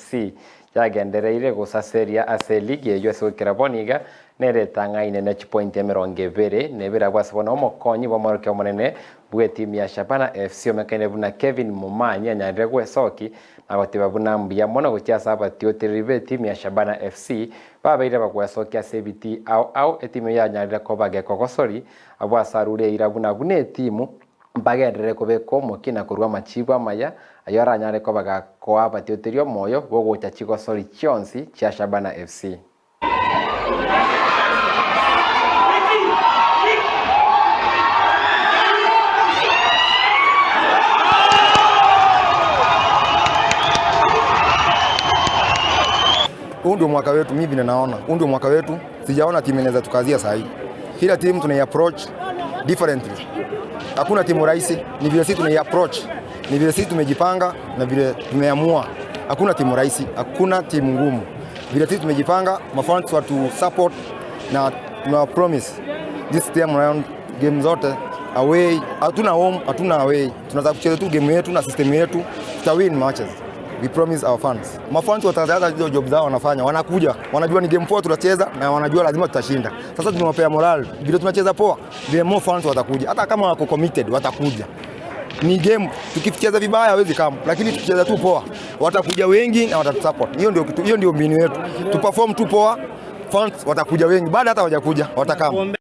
FC yagendereire gosaseria ase eligi eywo ase goikera bono iga nere etang'aine ne chipointi emerongo ebere na ebere abwo ase bono omokonyi bw'omorokia omonene bw'etimu ya Shabana FC omekaine buna Kevin Momanyi anyarire gwesoki na gotiba buna mbuya mono gochia ase abatiotereri b'etimu ya Shabana FC babeire bagwesokia ase ebitii ao ao etimu eyio yanyarire koba gekogosori abwo ase arure eira buna buna etimu Mbagenderere kobeka omokia na korua amachiibu amaya, ayio aranyare koba gakoa abatioteria omoyo bw'ogocha chigosori chionsi chia Shabana FC. Huu ndio mwaka wetu, mimi vile naona, huu ndio mwaka wetu. Sijaona timu inaweza tukazia saa hii. Kila timu tunai approach differently. Hakuna timu rahisi, ni vile sisi tunai approach, ni vile sisi tumejipanga na vile tumeamua. Hakuna timu rahisi, hakuna timu ngumu. Vile sisi tumejipanga, mafans watu support na tuna promise this time round game zote away, hatuna home, hatuna away. Tunataka kucheza tu game yetu na system yetu, tuta win matches. We promise our fans. Mafans wataanza hizo job zao wanafanya, wanakuja, wanajua ni game 4 tutacheza na wanajua lazima tutashinda. Sasa tumewapea morale, vile tunacheza poa, vile more fans watakuja. Hata kama wako committed watakuja. Ni game tukicheza vibaya hawezi kama, lakini tukicheza tu poa watakuja wengi na watatusupport. Hiyo ndio kitu, hiyo ndio mbinu yetu. Tu perform tu poa, fans watakuja wengi, baada hata hawajakuja watakama.